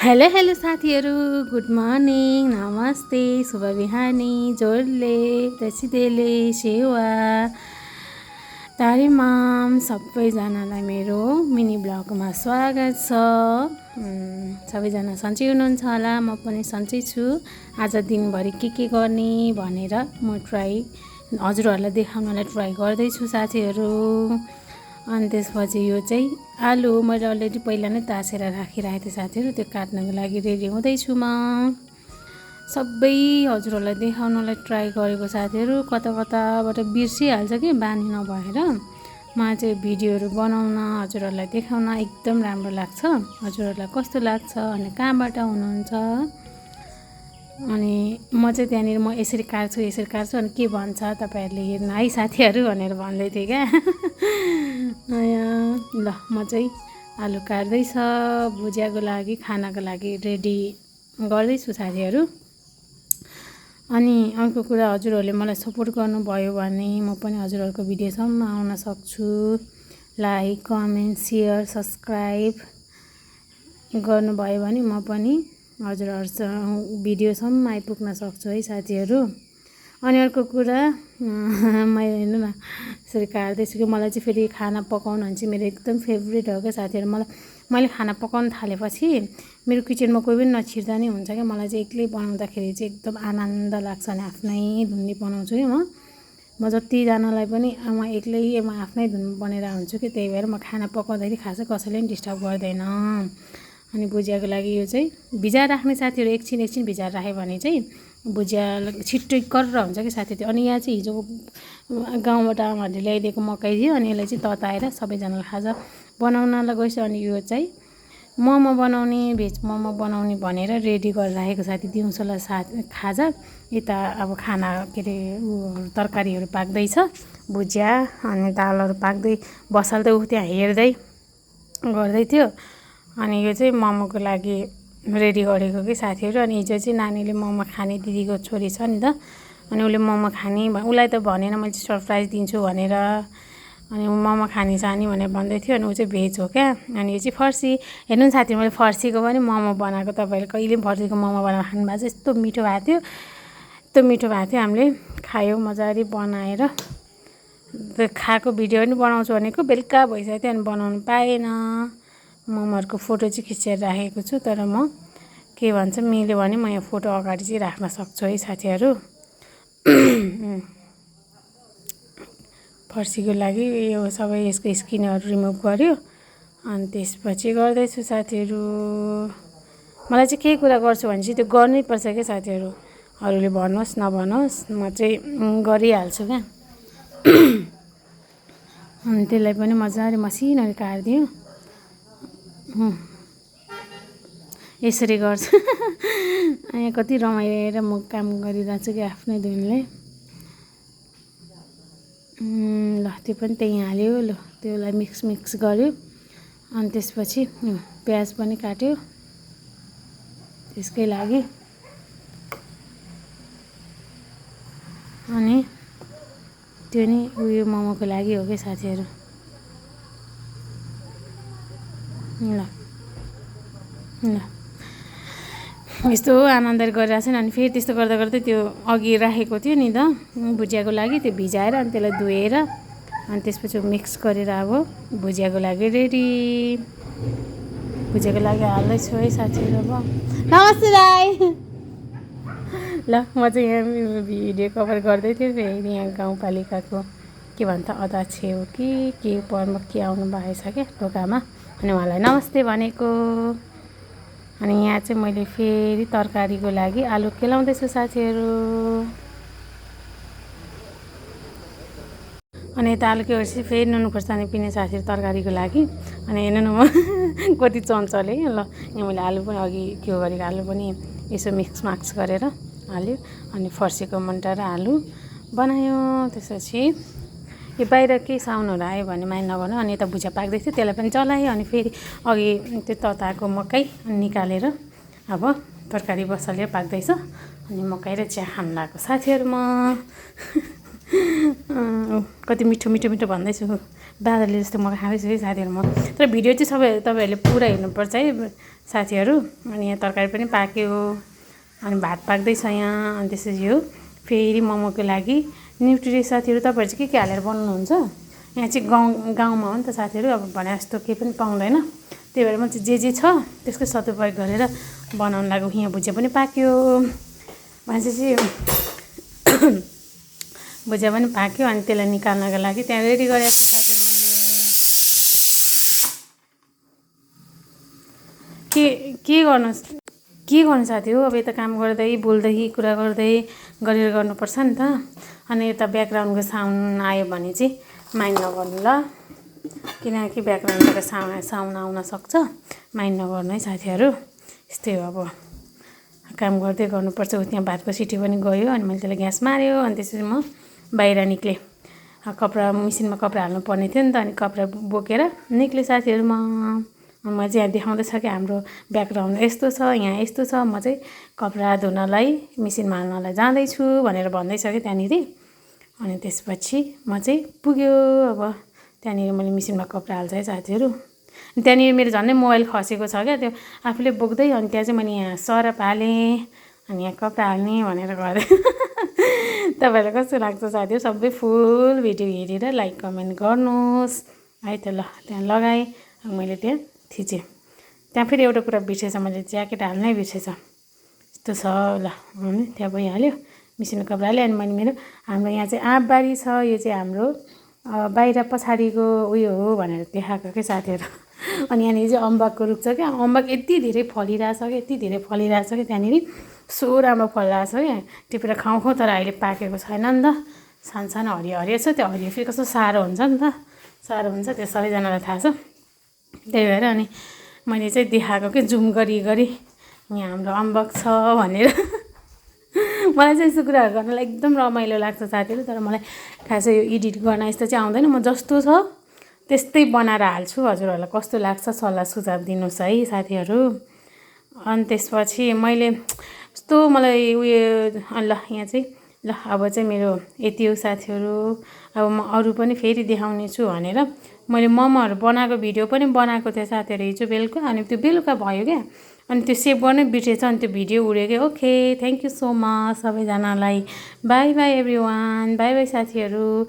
Hello hello साथीहरू, good morning, नमस्ते, शुभ बिहानी, जोडले रसिदेले सेवा तारिमाम सबैजनालाई मेरो मिनी ब्लगमा स्वागत छ। सबैजना सन्चै हुनुहुन्छ होला, म पनि सन्चै छु। आज दिनभरि के गर्ने भनेर म हजुरहरूलाई देखाउनलाई ट्राई गर्दैछु साथीहरू। अनि त्यसपछि यो चाहिँ आलु मैले अलरेडी पहिला नै तासेर राखिरहेको थिएँ साथीहरू, त्यो काट्नको लागि रेडी हुँदैछु म। सबै हजुरहरूलाई देखाउनलाई ट्राई गरेको साथीहरू, कता कताबाट बिर्सिहाल्छ कि बानी नभएर। मलाई चाहिँ भिडियोहरू बनाउन हजुरहरूलाई देखाउन एकदम राम्रो लाग्छ। हजुरहरूलाई कस्तो लाग्छ अनि कहाँबाट हुनुहुन्छ, अनि म चाहिँ त्यहाँनिर म यसरी काट्छु अनि के भन्छ तपाईँहरूले हेर्नु है साथीहरू भनेर भन्दै थिएँ क्या। ल म चाहिँ आलु काट्दैछ, भुजियाको लागि खानाको लागि रेडी गर्दैछु साथीहरू। अनि अर्को कुरा, हजुरहरूले मलाई सपोर्ट गर्नुभयो भने म पनि हजुरहरूको भिडियोसम्म आउन सक्छु। लाइक, कमेन्ट, सेयर, सब्सक्राइब गर्नुभयो भने म पनि हजुरहरूसँग भिडियोसम्म आइपुग्न सक्छु है साथीहरू। अनि अर्को कुरा, मैले हेर्नु न यसरी काट्दैछु कि मलाई चाहिँ फेरि खाना पकाउनु भने चाहिँ मेरो एकदम फेभरेट हो क्या साथीहरू। मैले खाना पकाउनु थालेपछि मेरो किचनमा कोही पनि नछिर्दा नै हुन्छ क्या। मलाई चाहिँ एक्लै बनाउँदाखेरि चाहिँ एकदम आनन्द लाग्छ अनि आफ्नै धुनले बनाउँछु कि म जतिजनालाई पनि म एक्लै म आफ्नै धुन बनेर हुन्छु कि, त्यही भएर म खाना पकाउँदाखेरि खासै कसैले पनि डिस्टर्ब गर्दैन। अनि भुजियाको लागि यो चाहिँ भिजाएर राख्ने साथीहरू, एकछिन भिजाएर राख्यो भने चाहिँ भुजिया छिट्टै कर्र हुन्छ कि साथीहरू। अनि यहाँ चाहिँ हिजो गाउँबाट आमाहरूले ल्याइदिएको मकै थियो, अनि यसलाई चाहिँ तताएर सबैजनालाई खाजा बनाउनलाई गएछ। अनि यो चाहिँ मोमो बनाउने, भेज मोमो बनाउने भनेर रेडी गरेर राखेको साथी, दिउँसोलाई खाजा। यता अब खाना के अरे तरकारीहरू पाक्दैछ, भुजिया अनि दालहरू पाक्दै बसाल्दै ऊ त्यहाँ हेर्दै गर्दै थियो। अनि यो चाहिँ मोमोको लागि रेडी गरेको कि साथीहरू। अनि हिजो चाहिँ नानीले मोमो खाने, दिदीको छोरी छ नि त, अनि उसले मोमो खाने, उसलाई त भनेन मैले चाहिँ सरप्राइज दिन्छु भनेर। अनि मोमो खाने जाने भनेर भन्दै थियो। अनि ऊ चाहिँ भेज हो क्या। अनि यो चाहिँ फर्सी, हेर्नु नि साथी, मैले फर्सीको पनि मोमो बनाएको, तपाईँले कहिले पनि फर्सीको मोमो बनाएर खानु भएको छ, यस्तो मिठो भएको थियो, हामीले खायौँ मजाले बनाएर। त्यो खाएको भिडियो पनि बनाउँछु भनेको बेलुका भइसक्यो थियो, अनि बनाउनु पाएन। मोमोहरूको फोटो चाहिँ खिचेर राखेको छु, तर म के भन्छ मिल्यो भने म यहाँ फोटो अगाडि चाहिँ राख्न सक्छु है साथीहरू। फर्सीको लागि यो सबै यसको स्किनहरू रिमुभ गर्यो, अनि त्यसपछि गर्दैछु साथीहरू। मलाई चाहिँ केही कुरा गर्छु भने चाहिँ त्यो गर्नै पर्छ क्या साथीहरू, अरूले भन्नुहोस् नभन्नुहोस्, म चाहिँ गरिहाल्छु क्या। अनि त्यसलाई पनि मजाले मसिनोले काटिदियो, यसरी गर्छु। यहाँ कति रमाएर म काम गरिरहेको छु कि आफ्नै धुनले। ल त्यो पनि त्यहीँ हाल्यो, ल त्यसलाई मिक्स गर्यो। अनि त्यसपछि प्याज पनि काट्यो त्यसकै लागि। अनि त्यो नि उयो मोमोको लागि हो क्या साथीहरू। ल यस्तो आनन्द गरिरहेको छ। अनि फेरि त्यस्तो गर्दा गर्दै त्यो अघि राखेको थियो नि त भुजियाको लागि, त्यो भिजाएर अनि त्यसलाई धोएर अनि त्यसपछि मिक्स गरेर अब भुजियाको लागि रेडी। भुजियाको लागि हाल्दैछु है साथीहरू। अब नमस्ते दाइ। ल म चाहिँ यहाँ भिडियो कभर गर्दै थिएँ। फेरि यहाँ गाउँपालिकाको के भन्छ अध्यक्ष हो कि के प्रमुख के आउनु भएको छ क्या ढोकामा, अनि उहाँलाई नमस्ते भनेको। अनि यहाँ चाहिँ मैले फेरि तरकारीको लागि आलु केलाउँदैछु साथीहरू। अनि यता आलु केलाएपछि फेरि नुन खोर्सानी पिने साथीहरू तरकारीको लागि। अनि हेर्नु न म कति चञ्चले। ल यहाँ मैले आलु पनि अघि के गरेको, आलु पनि यसो मिक्स गरेर हाल्यो। अनि फर्सीको मुन्टा र आलु बनायो। त्यसपछि यो बाहिर केही साउन्डहरू आयो भने माइन्ड नगर्नु। अनि यता भुजिया पाक्दै थियो, त्यसलाई पनि चलाएँ। अनि फेरि अघि त्यो तताएको मकै निकालेर अब तरकारी बसालेर पाक्दैछ। अनि मकै र चिया खानु लागेको साथीहरू म। कति मिठो भन्दैछु, दादाले जस्तो म खाँदैछु है साथीहरू म। तर भिडियो चाहिँ तपाईँहरूले पुरा हेर्नुपर्छ है साथीहरू। अनि यहाँ तरकारी पनि पाक्यो, अनि भात पाक्दैछ यहाँ। अनि त्यसपछि यो फेरि मोमोको लागि न्युट्रिस साथीहरू तपाईँहरू चाहिँ के हालेर बनाउनुहुन्छ? यहाँ चाहिँ गाउँमा हो नि त साथीहरू, अब भने जस्तो केही पनि पाउँदैन। त्यही भएर म चाहिँ जे छ त्यसकै सदुपयोग गरेर बनाउनु लाग्यो। यहाँ भुजिया पनि पाक्यो भनेपछि भुजिया पनि पाक्यो। अनि त्यसलाई निकाल्नको लागि त्यहाँ रेडी गरेको छु साथीहरू मैले। के गर्नु साथी हो, अब यता काम गर्दै बोल्दै कुरा गर्दै गरेर गर्नुपर्छ नि त। अनि यता ब्याकग्राउन्डको साउन्ड आयो भने चाहिँ माइन्ड नगर्नु ल, किनकि ब्याकग्राउन्डबाट साउन्ड आउन सक्छ, माइन्ड नगर्नु है साथीहरू। यस्तै हो, अब काम गर्दै गर्नुपर्छ। त्यहाँ भातको सिटी पनि गयो, अनि मैले त्यसलाई ग्यास मार्यो। अनि त्यसपछि म बाहिर निक्लेँ। कपडा मेसिनमा कपडा हाल्नु पर्ने थियो नि त, अनि कपडा बोकेर निक्लेँ साथीहरू म चाहिँ यहाँ देखाउँदैछ कि हाम्रो ब्याकग्राउन्ड यस्तो छ, यहाँ यस्तो छ। म चाहिँ कपडा धुनलाई मेसिनमा हाल्नलाई जाँदैछु भनेर भन्दैछ कि त्यहाँनिर। अनि त्यसपछि म चाहिँ पुग्यो। अब त्यहाँनिर मैले मेसिनमा कपडा हाल्छ है साथीहरू। त्यहाँनिर मेरो झन्डै मोबाइल खसेको छ क्या, त्यो आफूले बोक्दै। अनि त्यहाँ चाहिँ मैले यहाँ सरप हालेँ, अनि यहाँ कपडा हाल्ने भनेर गरेँ। तपाईँहरूलाई कस्तो लाग्छ साथीहरू? सबै फुल भिडियो हेरेर लाइक कमेन्ट गर्नुहोस् है त। ल त्यहाँ लगाएँ, मैले त्यहाँ थिचेँ। त्यहाँ फेरि एउटा कुरा बिर्सेछ, मैले ज्याकेट हाल्नै बिर्सेछ। यस्तो छ ल, त्यहाँ भइहाल्यो। मेसिनमा कपडा हालेँ। अनि मैले मेरो हाम्रो यहाँ चाहिँ आँपबारी छ, यो चाहिँ हाम्रो बाहिर पछाडिको उयो हो भनेर देखाएको के साथीहरू। अनि यहाँनिर चाहिँ अम्बकको रुख छ क्या, अम्बक यति धेरै फलिरहेछ क्या, यति धेरै फलिरहेछ कि त्यहाँनिर सो राम्रो फलिरहेछ क्या। टिपेर खाउँ तर अहिले पाकेको छैन नि त, सानो हरियो हरियो छ। त्यो हरियो फेरि कस्तो साह्रो हुन्छ नि त, साह्रो हुन्छ त्यो सबैजनालाई थाहा छ। त्यही भएर अनि मैले चाहिँ देखाएको कि जुम गरी यहाँ हाम्रो अम्बक छ भनेर। मलाई चाहिँ यस्तो कुराहरू गर्नलाई एकदम रमाइलो लाग्छ साथीहरू। तर मलाई खासै यो एडिट गर्न यस्तो चाहिँ आउँदैन। म जस्तो छ त्यस्तै बनाएर हाल्छु। हजुरहरूलाई कस्तो लाग्छ सल्लाह सुझाव दिनुहोस् है साथीहरू। अनि त्यसपछि मैले यस्तो मलाई उयो ल यहाँ चाहिँ ल अब चाहिँ मेरो यति हो साथीहरू। अब म अरू पनि फेरि देखाउने छु भनेर मैले मोमोहरू बनाएको भिडियो पनि बनाएको थिएँ साथीहरू हिजो बेलुका। अनि त्यो बेलुका भयो क्या, अनि त्यो सेभ गर्नै बिर्सेछ, अनि त्यो भिडियो उड्यो क्या। Okay, thank you so much सबैजनालाई। Bye bye everyone, bye bye साथीहरू।